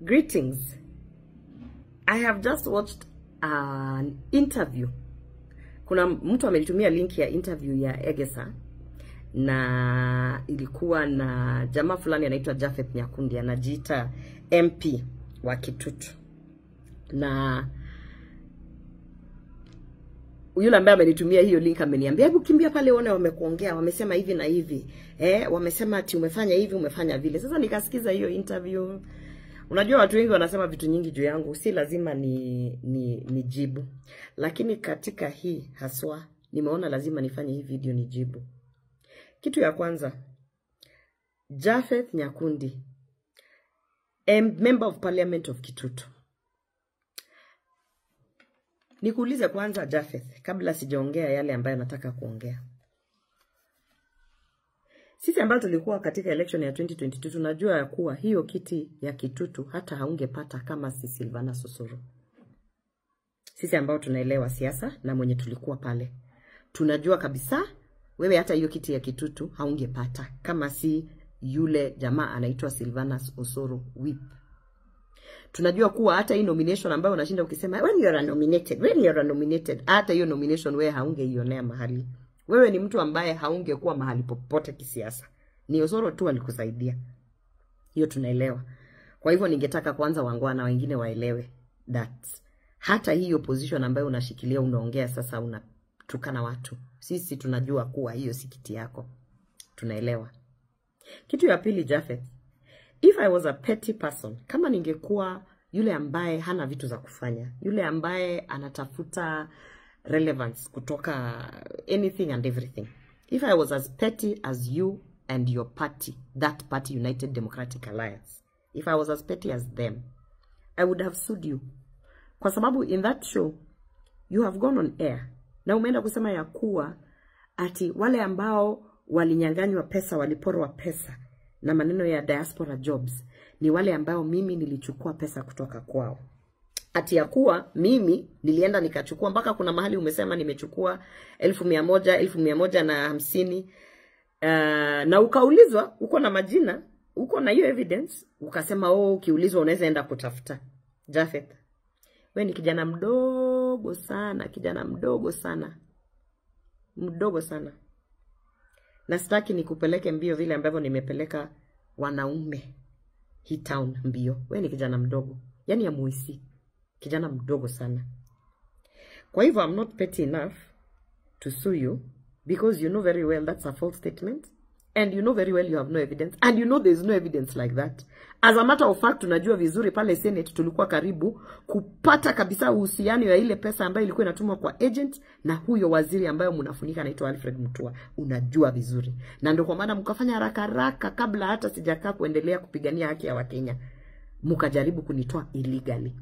Greetings. I have just watched an interview. Kuna mtu amenitumia link ya interview ya Egesa na ilikuwa na jamaa fulani anaitwa Japheth Nyakundi, anajiita MP wa Kitutu. Na yule ambaye amenitumia hiyo link ameniambia hebu kimbia pale uone wamekuongea, wamesema hivi na hivi. Wamesema ati umefanya hivi, umefanya vile. Sasa nikasikiza hiyo interview. Unajua watu wengi wanasema vitu nyingi juu yangu, si lazima ni jibu. Lakini katika hii haswa nimeona lazima nifanye hii video nijibu. Kitu ya kwanza, Japheth Nyakundi, Member of Parliament of Kitutu. Nikuulize kwanza Japheth, kabla sijaongea yale ambayo nataka kuongea. Sisi ambao tulikuwa katika election ya 2022 tunajua ya kuwa hiyo kiti ya Kitutu hata haungepata kama si Silvanus Osoro. Sisi ambao tunaelewa siasa na mwenye tulikuwa pale, tunajua kabisa wewe hata hiyo kiti ya Kitutu haungepata kama si yule jamaa anaitwa Silvanus Osoro whip. Tunajua kuwa hata hii nomination ambayo unashinda ukisema when you are nominated, when you are nominated, hata hiyo nomination wewe haungeionea mahali. Wewe ni mtu ambaye haungekuwa mahali popote kisiasa. Ni Osoro tu alikusaidia. Hiyo tunaelewa. Kwa hivyo ningetaka kwanza wangwana wengine waelewe that hata hiyo position ambayo unashikilia, unaongea sasa, unatukana watu, sisi tunajua kuwa hiyo si kiti yako. Tunaelewa. Kitu ya pili, Japheth, if I was a petty person, kama ningekuwa yule ambaye hana vitu za kufanya, yule ambaye anatafuta relevance kutoka anything and everything, if I was as petty as you and your party, that party United Democratic Alliance, if I was as petty as them, I would have sued you. Kwa sababu in that show you have gone on air na umeenda kusema ya kuwa ati wale ambao walinyang'anywa pesa, waliporwa pesa na maneno ya diaspora jobs ni wale ambao mimi nilichukua pesa kutoka kwao. Ati ya kuwa mimi nilienda nikachukua, mpaka kuna mahali umesema nimechukua 100,000, 150,000, na ukaulizwa, uko na majina, uko na hiyo evidence, ukasema oh, ukiulizwa unaweza enda kutafuta. Japheth, wewe ni kijana mdogo sana, kijana mdogo sana. Mdogo sana. Na sitaki nikupeleke mbio vile ambavyo nimepeleka wanaume hii town mbio. Wewe ni kijana mdogo. Yaani ya muisi. Kijana mdogo sana. Kwa hivyo I'm not petty enough to sue you because you know very well that's a false statement, and you know very well you have no evidence, and you know there is no evidence like that. As a matter of fact, tunajua vizuri pale Senate tulikuwa karibu kupata kabisa uhusiano ya ile pesa ambayo ilikuwa inatumwa kwa agent na huyo waziri ambayo mnafunika anaitwa Alfred Mutua. Unajua vizuri. Na ndio kwa maana mkafanya haraka haraka kabla hata sijakaa kuendelea kupigania haki ya Wakenya. Mkajaribu kunitoa illegally.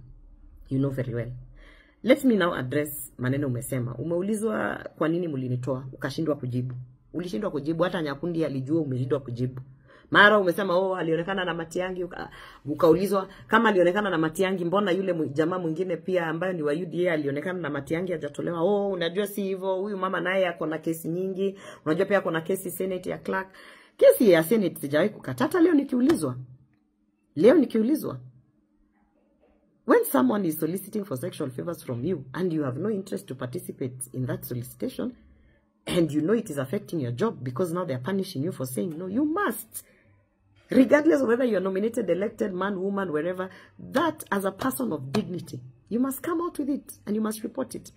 You know very well. Let me now address maneno umesema. Umeulizwa kwa nini mlinitoa, ukashindwa kujibu. Ulishindwa kujibu, hata Nyakundi alijua umeshindwa kujibu. Mara umesema oh, alionekana na Matiang'i, ukaulizwa kama alionekana na Matiang'i, mbona yule jamaa mwingine pia ambaye ni wa UDA alionekana na Matiang'i hajatolewa? Oh, unajua si hivyo, huyu mama naye ako na kesi nyingi, unajua pia ako na kesi Senate ya Clark. Kesi ya Senate sijawahi kukatata. Leo nikiulizwa. Leo nikiulizwa. When someone is soliciting for sexual favors from you and you have no interest to participate in that solicitation, and you know it is affecting your job because now they are punishing you for saying no, you must. Regardless of whether you are nominated, elected, man, woman, wherever, that as a person of dignity, you must come out with it and you must report it.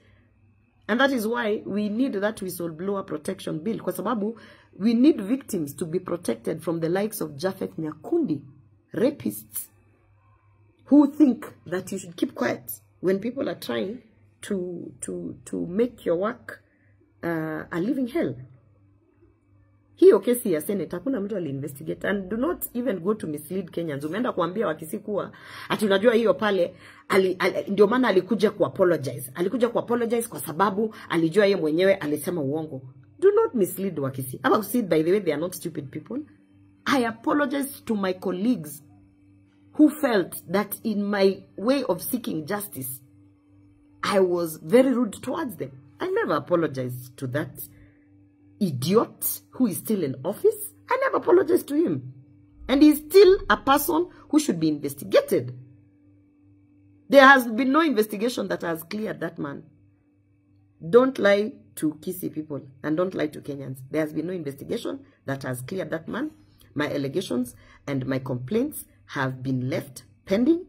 And that is why we need that whistleblower protection bill. Kwa sababu we need victims to be protected from the likes of Japheth Nyakundi, rapists, who think that you should keep quiet when people are trying to make your work a living hell. Hiyo kesi ya Senate hakuna mtu ali-investigate, and do not even go to mislead Kenyans. Umeenda kuambia Wakisii kuwa ati unajua hiyo pale ndio maana alikuja ku-apologize. Alikuja ku-apologize kwa sababu alijua yeye mwenyewe alisema uongo. Do not mislead Wakisii. Wakisii, by the way, they are not stupid people. I apologize to my colleagues who felt that in my way of seeking justice, I was very rude towards them. I never apologized to that idiot who is still in office. I never apologized to him. And he's still a person who should be investigated. There has been no investigation that has cleared that man. Don't lie to Kisii people and don't lie to Kenyans. There has been no investigation that has cleared that man. My allegations and my complaints have been left pending.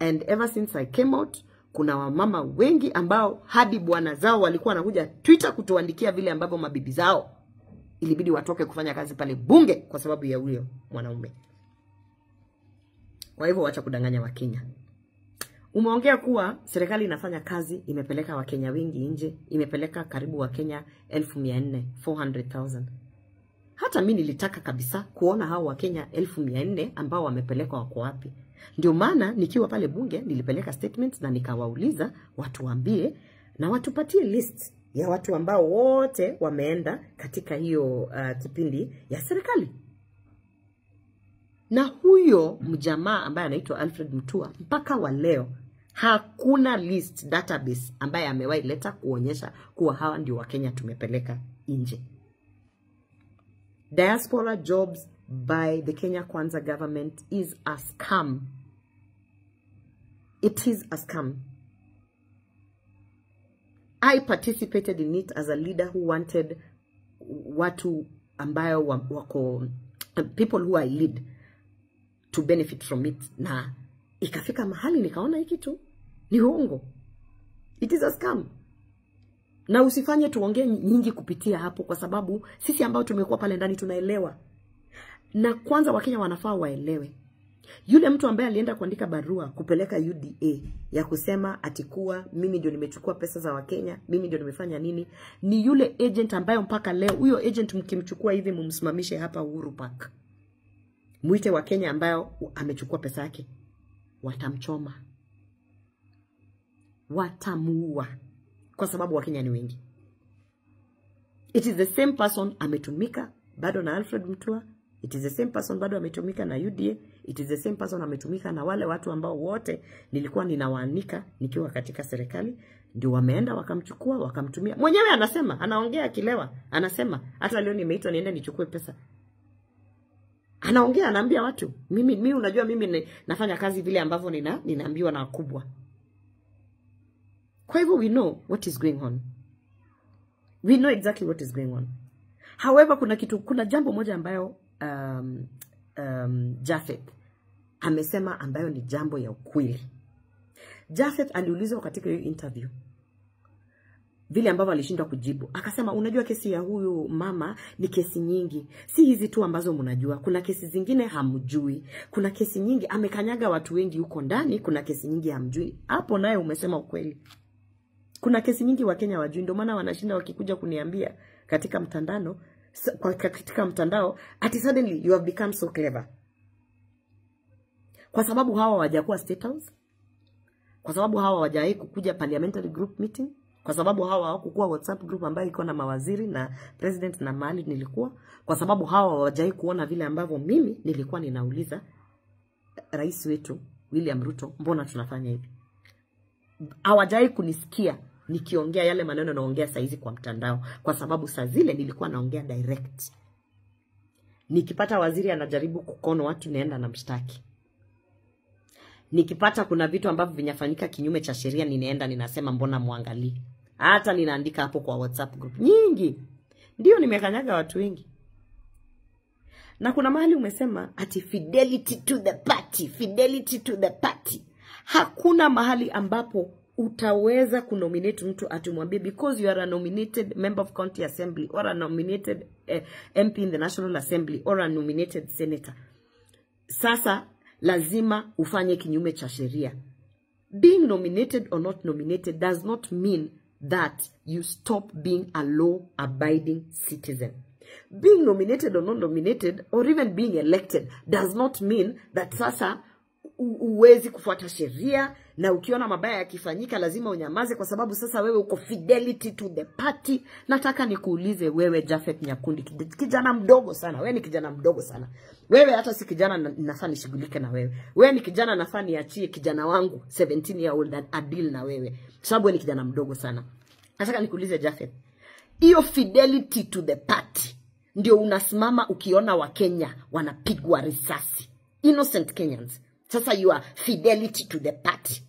And ever since I came out, kuna wamama wengi ambao hadi bwana zao walikuwa wanakuja Twitter kutuandikia vile ambavyo mabibi zao ilibidi watoke kufanya kazi pale bunge kwa sababu ya huyo mwanaume. Kwa hivyo wacha kudanganya Wakenya. Umeongea kuwa serikali inafanya kazi, imepeleka Wakenya wengi nje, imepeleka karibu Wakenya 400,000, 400,000. Hata mimi nilitaka kabisa kuona hao Wakenya 400,000 ambao wamepelekwa wako wapi. Ndio maana nikiwa pale bunge nilipeleka statements na nikawauliza watu waambie na watupatie list ya watu ambao wote wameenda katika hiyo kipindi ya serikali. Na huyo mjamaa ambaye anaitwa Alfred Mutua mpaka wa leo hakuna list database ambaye amewahi leta kuonyesha kuwa hawa ndio Wakenya tumepeleka nje. Diaspora jobs by the Kenya Kwanza government is a scam. It is a scam. I participated in it as a leader who wanted watu ambayo wako, people who I lead to benefit from it. Na ikafika mahali nikaona hiki tu ni uongo. It is a scam. Na usifanye tuongee nyingi kupitia hapo, kwa sababu sisi ambao tumekuwa pale ndani tunaelewa. Na kwanza Wakenya wanafaa waelewe. Yule mtu ambaye alienda kuandika barua kupeleka UDA ya kusema atikuwa mimi ndio nimechukua pesa za Wakenya, mimi ndio nimefanya nini, ni yule agent ambaye mpaka leo huyo agent mkimchukua hivi mumsimamishe hapa Uhuru Park, muite Wakenya ambayo amechukua pesa yake, watamchoma, watamuua, kwa sababu Wakenya ni wengi. It is the same person ametumika bado na Alfred Mutua. It is the same person bado ametumika na UDA. It is the same person ametumika na wale watu ambao wote nilikuwa ninawaanika nikiwa katika serikali. Ndio wameenda wakamchukua wakamtumia. Mwenyewe anasema, anaongea akilewa, anasema hata leo nimeitwa niende nichukue pesa. Anaongea, anaambia watu, mimi unajua mimi nafanya kazi vile ambavyo ninaambiwa na wakubwa. Kwa hivyo we know what is going on. We know exactly what is going on. However, kuna jambo moja ambayo Japheth amesema ambayo ni jambo ya ukweli. Japheth aliulizwa katika hiyo interview vile ambavyo alishindwa kujibu. Akasema unajua kesi ya huyu mama ni kesi nyingi. Si hizi tu ambazo mnajua. Kuna kesi zingine hamjui. Kuna kesi nyingi amekanyaga watu wengi huko ndani, kuna kesi nyingi hamjui. Hapo naye umesema ukweli. Kuna kesi nyingi Wakenya wajui, ndio maana wanashinda wakikuja kuniambia katika mtandao, ati suddenly you have become so clever. Kwa sababu hawa hawajakuwa State House, kwa sababu hawa hawajawahi kukuja parliamentary group meeting, kwa sababu hawa hawakukuwa WhatsApp group ambayo iko na mawaziri na president na mahali nilikuwa, kwa sababu hawa hawajawahi kuona vile ambavyo mimi nilikuwa ninauliza rais wetu William Ruto, mbona tunafanya hivi? Hawajawahi kunisikia nikiongea yale maneno naongea saizi kwa mtandao, kwa sababu saa zile nilikuwa naongea direct. Nikipata waziri anajaribu kukono watu, naenda na mshtaki. Nikipata kuna vitu ambavyo vinafanyika kinyume cha sheria, ninaenda ninasema mbona muangalie. Hata ninaandika hapo kwa WhatsApp group nyingi. Ndio nimekanyaga watu wengi. Na kuna mahali umesema ati fidelity to the party, fidelity to the party. Hakuna mahali ambapo utaweza kunominate mtu atumwambie because you are a nominated member of county assembly or a nominated MP in the National Assembly or a nominated senator. Sasa lazima ufanye kinyume cha sheria. Being nominated or not nominated does not mean that you stop being a law-abiding citizen. Being nominated or not nominated or even being elected does not mean that sasa uwezi kufuata sheria, na ukiona mabaya yakifanyika lazima unyamaze kwa sababu sasa wewe uko fidelity to the party. Nataka nikuulize wewe Japheth Nyakundi, kijana mdogo sana. Wewe ni kijana mdogo sana. Wewe hata si kijana nafaa nishughulike na wewe. Wewe ni kijana nafaa niachie kijana wangu 17 year old adil na wewe. Sababu wewe ni kijana mdogo sana. Nataka nikuulize Japheth, hiyo fidelity to the party ndio unasimama ukiona Wakenya wanapigwa risasi, innocent Kenyans. Sasa you are fidelity to the party.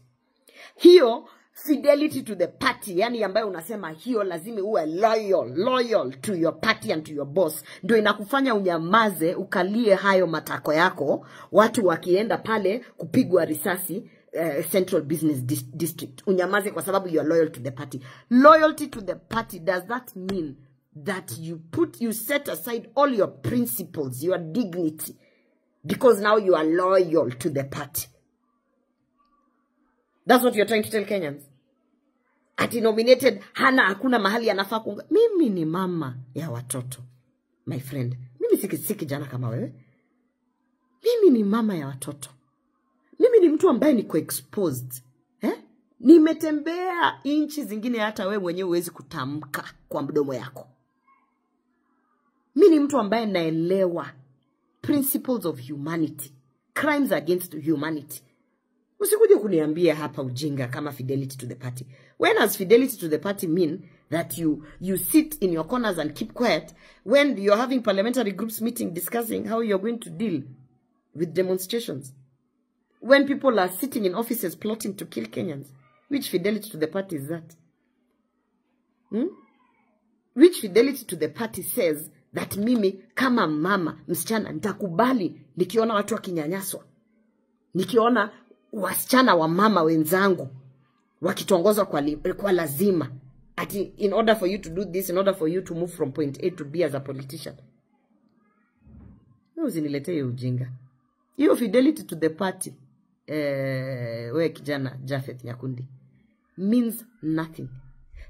Hiyo fidelity to the party, yani ambayo unasema hiyo lazima uwe loyal to your party and to your boss, ndio inakufanya unyamaze, ukalie hayo matako yako watu wakienda pale kupigwa risasi Central Business District. Unyamaze kwa sababu you are loyal to the party. Loyalty to the party, does that mean that you set aside all your principles, your dignity, because now you are loyal to the party? That's what you're trying to tell Kenyans. Ati nominated, hana, hakuna mahali anafaa kuunga. Mimi ni mama ya watoto, my friend. Mimi si kijana kama wewe. Mimi ni mama ya watoto. Mimi ni mtu ambaye niko exposed. Nimetembea inchi zingine hata wewe mwenyewe huwezi kutamka kwa mdomo yako. Mimi ni mtu ambaye naelewa principles of humanity, crimes against humanity. Usikuje kuniambia hapa ujinga kama fidelity to the party. When does fidelity to the party mean that you sit in your corners and keep quiet when you're having parliamentary groups meeting discussing how you're going to deal with demonstrations? When people are sitting in offices plotting to kill Kenyans? Which fidelity to the party is that? Which fidelity to the party says that mimi kama mama msichana nitakubali nikiona watu wakinyanyaswa, nikiona wasichana wa mama wenzangu wakitongozwa kwa lazima, ati in order for you to do this, in order for you to move from point A to B as a politician? Usiniletee hiyo ujinga. Hiyo fidelity to the party, we kijana Japheth Nyakundi, means nothing.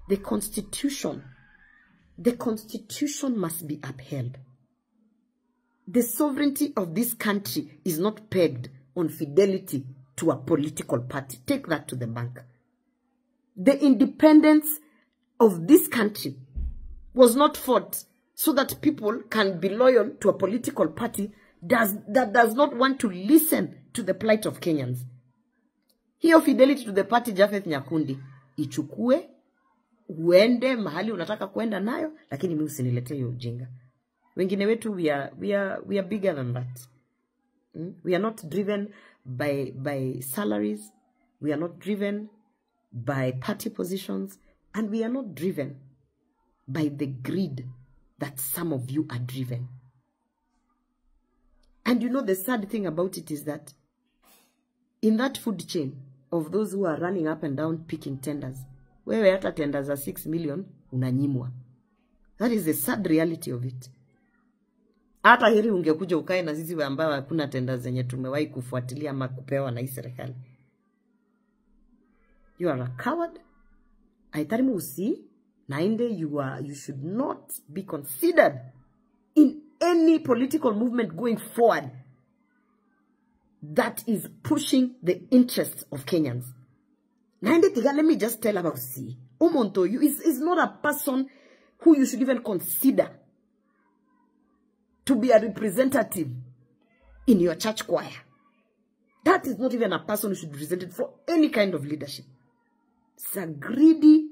The constitution must be upheld. The sovereignty of this country is not pegged on fidelity to a political party. Take that to the bank. The independence of this country was not fought so that people can be loyal to a political party that does not want to listen to the plight of Kenyans. Hiyo fidelity to the party, Japheth Nyakundi, ichukue, uende mahali unataka kuenda nayo, lakini mimi usiniletee hiyo ujinga. Wengine wetu we are bigger than that. We are not driven by salaries. We are not driven by party positions, and we are not driven by the greed that some of you are driven. And you know, the sad thing about it is that in that food chain of those who are running up and down picking tenders, wewe hata tenders za 6 million unanyimwa. That is the sad reality of it. Hata heri ungekuja ukae na sisi ambao hakuna tenders zenye tumewahi kufuatilia ama kupewa na hii serikali. You are a coward. Aitarimu usi nainde, you should not be considered in any political movement going forward that is pushing the interests of Kenyans. Nainde tiga, let me just tell about si. Omonto, you is not a person who you should even consider to be a representative in your church choir. That is not even a person who should be presented for any kind of leadership. It's a greedy,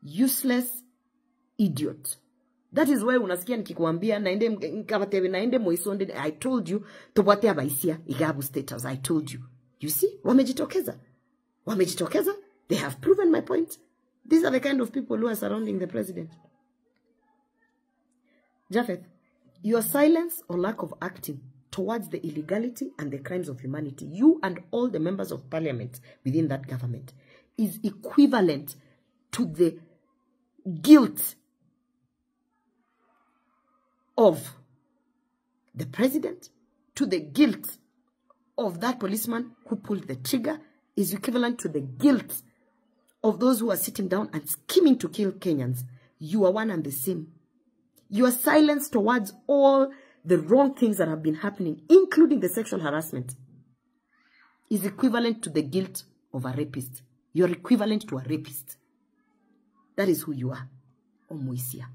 useless idiot. That is why unasikia nikikuambia naende nkabatebe naende moisonde, I told you tobwate abaisia igabu status. I told you. You see, wamejitokeza. Wamejitokeza. They have proven my point. These are the kind of people who are surrounding the president. Japheth, your silence or lack of acting towards the illegality and the crimes of humanity, you and all the members of parliament within that government, is equivalent to the guilt of the president, to the guilt of that policeman who pulled the trigger, is equivalent to the guilt of those who are sitting down and scheming to kill Kenyans. You are one and the same. Your silence towards all the wrong things that have been happening, including the sexual harassment, is equivalent to the guilt of a rapist. You're equivalent to a rapist. That is who you are, Omoisia.